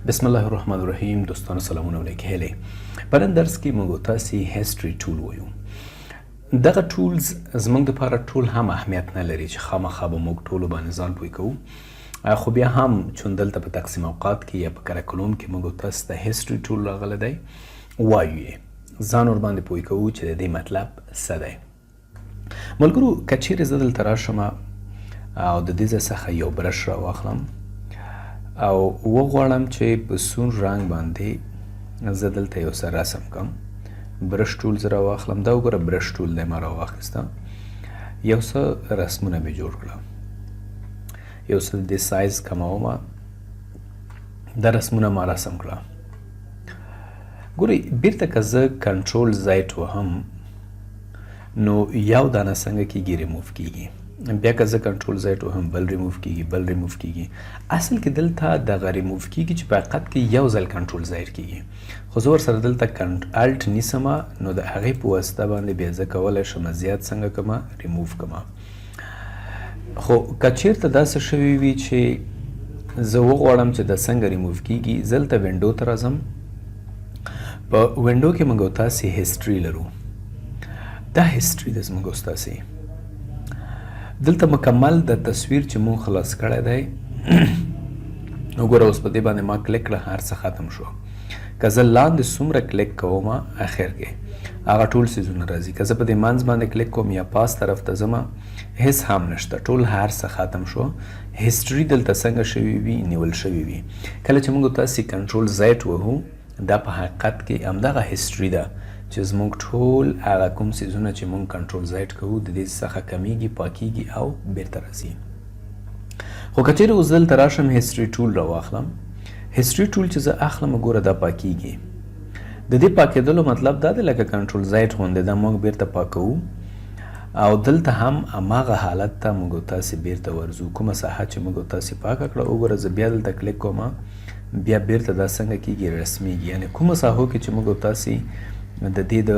بسم الله الرحمن الرحیم. دوستانو، سلامونه او نیکې هیلې. په نن درس کې موږ تاسو history tool وایو. دغه tools زموږ لپاره ټول هم اهمیت نه لري چې خامخا به موږ ټولو باندې ځان پوه کوو، خو بیا هم چون دلته په تقسیم اوقات کې یا په curriculum کې موږ تاسو ته history tool راغلی دی، وایو یې، ځان ور باندې پوه کوو چې د دې مطلب څه دی. ملګرو، که چیرې زه دلته راشم او د دې ځای څخه یو brush را واخلم او وغواړم چې په سور رنګ باندې زه دلته یو څه رسم کړم، brush tool زه راواخلم، دا وګوره، brush tool دی ما راواخیسته، یو څه رسمونه مې جوړ کړه، یو څه د سایز کموم، دا رسمونه ما رسم کړه. ګورئ، بیرته که زه control Z وهم نو یو دانه څنګه کیږي؟ ریموف کیږي. بیا که زه کنټرول زایټ وهم، بل ریموف کیږي، بل ریموف کیږي. اصل کې دلته دغه ریموف کیږي چې په حقیقت کې یو ځل control Z کیږي، خو زه ورسره دلته Alt نیسم، نو د هغې په واسطه باندې بیا زه کولی شم زیات څنګه کړم؟ ریموف کړم. خو که چیرته داسې شوي وي چې زه وغواړم چې دا څنګه ریموف کیږي، زه دلته window ته راځم. په window کې موږ تاسې history لرو. دا history ده زموږ ستاسې. دلته مکمل د تصویر چې مونږ خلاص کړی دی، وګوره، اوس په دې باندې ما کلیک کړه، هر څه ختم شو. که زه لاندې څومره کلیک کوم، اخر کې هغه ټول څیزونه راځي. که زه په دې منځ باندې کلیک کوم یا پاس طرف ته ځم، هیڅ هم نشته، ټول هر څه ختم شو. history دلته څنګه شوي وي؟ نیول شوي وي. کله چې موږ تاسې control Z وهو، دا په حقیقت کې همدغه history ده چې زموږ ټول هغه کوم څیزونه چې موږ control Z کوو، د دې څخه کمیږي، پاکیږي او بیرته راځي. خو که چیرې اوس دلته راشم، history tool راواخلم، history tool چې زه اخلم، ګوره، دا پاکیږي. د دې پاکېدلو مطلب دا دی لکه control Z غوندې دا موږ بیرته پاکوو او دلته هم هماغه حالت ته موږ تاسې بیرته ورځو، کومه ساحه چې موږ تاسې پاکه کړه. وګوره، زه بیا دلته کلیک کوم، بیا بیرته دا څنګه کیږي؟ رسمیږي. یعنی کومه ساحو کې چې موږ تاسې د دې د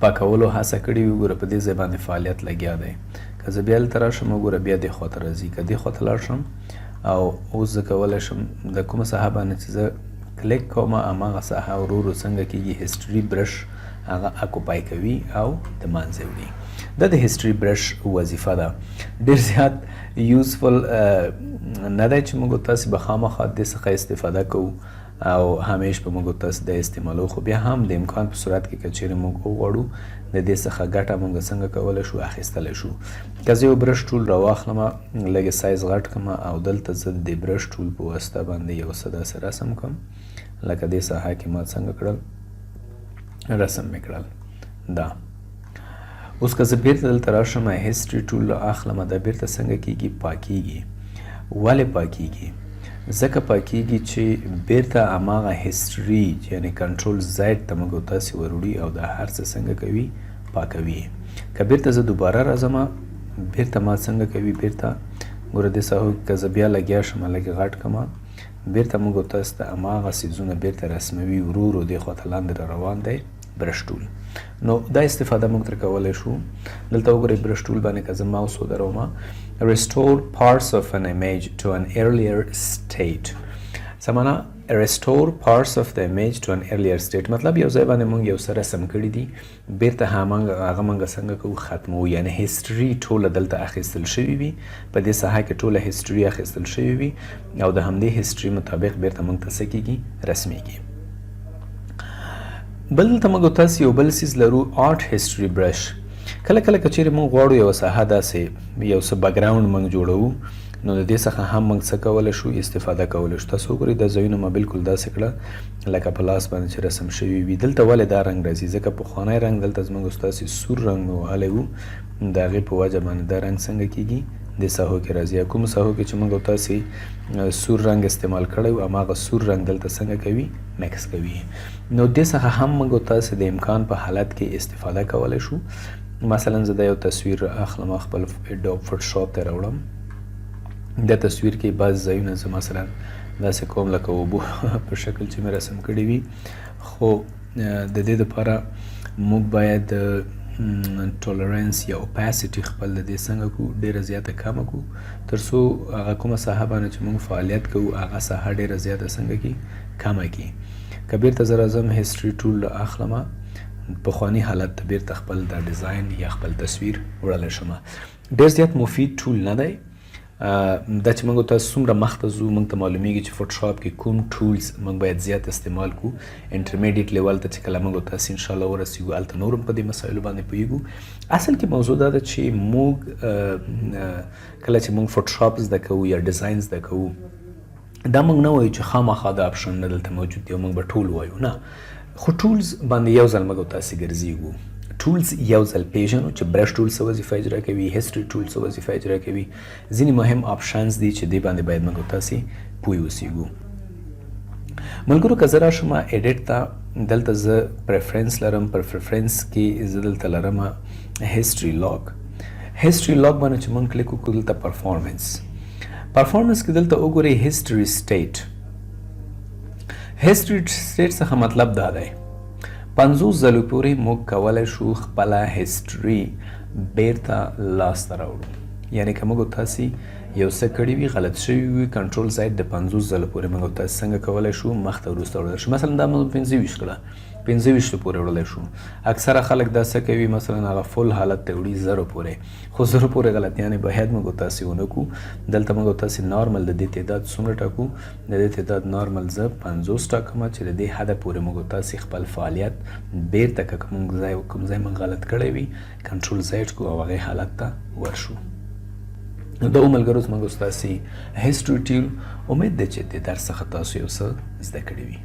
پاکولو هڅه کړې وي، وګوره، په دې ځای باندې فعالیت لګیا دی. که زه بیا دلته راشم، وګوره، بیا دې خواته راځي. که دې خواته لاړ شم او اوس زه کولی شم د کومه ساحه باندې چې زه کلیک کوم، هماغه ساحه ورو ورو څنګه کیږي؟ history brush هغه occupy کوي او د منځه وړي. دا د history brush وظیفه ده. ډیر زیات useful نه دی چې موږ تاسې به خامخا دې څخه استفاده کوو او همیش به موږ تاسې د استعمالو، خو بیا هم د امکان په صورت کې که چیرې موږ وغواړو، د دې څخه ګټه موږ څنګه کولی شو؟ اخیستلی شو. که زه یو brush tool راواخلم، لږ سایز غټ کړم او دلته زه د brush tool په واسطه باندې یو څه داسې رسم کړم، لکه دې ساحه کې ما څنګه کړل؟ رسم مې کړل. دا اوس که زه بیرته دلته راشم، history tool اخلم، دا بیرته څنګه کیږي؟ پاکیږي. ولې پاکیږي؟ ځکه پاکیږي چې بیرته هماغه history، یعنی control Z ته موږ تاسې وروړي او دا هر څه څنګه کوي؟ پاکوي. که بیرته زه دوباره راځم، بیرته ما څنګه کوي؟ بیرته ګوره، دې ساحو که زه بیا لګیا شم، لږ غټ کړم، بیرته موږ تاسو ته هماغه څیزونه بیرته رسموي. ورو ورو دې خواته لاندې را روان دی brush tool. نو دا استفاده موږ ترې کولی شو. دلته وګورئ، brush tool باندې که زه ماوس ودروم، restore parts of an image to an earlier state. څه معنا؟ restore parts of the image to an earlier state مطلب یو ځای باندې مونږ یو څه رسم کړی دي، بیرته هغه مونږ څنګه کوو؟ ختمو. یعنی history ټوله دلته اخیستل شوی وي، په دې ساحه کې ټوله history اخیستل شوی وي او د همدې history مطابق بیرته مونږ ته څه کیږي؟ رسمیږي. بل دلته موږ تاسو یو بل څیز لرو، art history brush. کله کله که چیرې موږ غواړو یو ساحه داسې یو څه background موږ جوړوو، نو د دې څخه هم موږ څه کولی شو؟ استفاده کولی شو. تاسو وګورئ، دا ځایونه ما بالکل داسې کړه لکه په لاس باندې چې رسم شوي وي. دلته ولې دا رنګ راځي؟ ځکه پخوانی رنګ دلته زموږ ستاسې سور رنګ مې وهلی وو، د هغې په وجه باندې دا رنګ څنګه کیږي؟ دې ساحو کې راځي. یا کوم ساحو کې چې موږ تاسې سور رنګ استعمال کړی و، هماغه سور رنګ دلته څنګه کوي؟ مکس کوي. نو دې څخه هم موږ تاسې د امکان په حالت کې استفاده کولی شو. مثلا زه دا یو تصویر اخلم، خپل Adobe Photoshop ته راوړم. دا تصویر کې بعض ځایونه زه مثلا داسې کوم لکه اوبو په شکل چې مې رسم کړي وي، خو د دې لپاره موږ باید tolerance یا opacity خپل د دې څنګه کو، ډیره زیاته کمه کو، تر څو هغه کومه ساحه باندې چې موږ فعالیت کوو هغه ساحه ډیره زیاته څنګه کی، کمه کی. که بیرته زه راځم، history tool اخلم، پخوانی حالت ته بیرته خپل د design یا خپل تصویر وړلی شم. ډیر زیات مفید tool نه دی. دا چې موږ تاسو څومره مخته ځو، موږ ته معلومیږي چې فوټوشاپ کې کوم tools موږ باید زیات استعمال کو. intermediate level ته چې کله موږ تاسو ان شاء الله ورسیږو، هلته نور هم په دې مسایلو باندې پوهیږو. اصل کې موضوع دا ده چې موږ کله چې موږ فوټوشاپ زده کوو یا design زده کوو، دا موږ نه وایو چې خامخا دا option نه دلته موجود دی او موږ به ټول وایو. نه، خو tools باندې یو ځل موږ تاسو ګرځیږو، tools یو ځل پیژنو چې brush tool څه وظیفه اجرا کوي، history tool څه وظیفه اجرا کوي. ځینې مهم options دي چې دې باندې باید موږ تاسو پوه اوسیږو. ملګرو، که زه راشم edit ته، دلته زه preference لرم. پر preference کې زه دلته لرم history lock. History lock باندې چې موږ کلیک وکړو، دلته performance کې دلته وګورئ history state. History state څخه مطلب دا دی، 50 ځلو پورې موږ کولی شو خپله history بیرته لاسته راوړو. یعنی که موږ تاسې یو څه کړي وي، غلط شوي وي، control Z د 50 ځلو پورې موږ تاسې څنګه کولی شو، مخته وروسته وړلی شو. مثلا دا موږ 25 کړه، 25 پورې وړلی شو. اکثره خلک دا څه کوي، مثلا هغه full حالت ته وړي 1000 پورې، خو 1000 پورې غلطیانې باید موږ تاسې ونه کړو. دلته موږ تاسې نارمل د دې تعداد څومره ټاکو؟ د دې تعداد نارمل زه 50 ټاکم چې د دې حده پورې موږ تاسې خپل فعالیت بیرته که کوم ځای موږ غلط کړی وي، control Z کو او هغې حالت ته ورشو. نو دا ملګرو زموږ ستاسې history tool. امید دی چې د درس څخه تاسو یو څه زده کړي وي.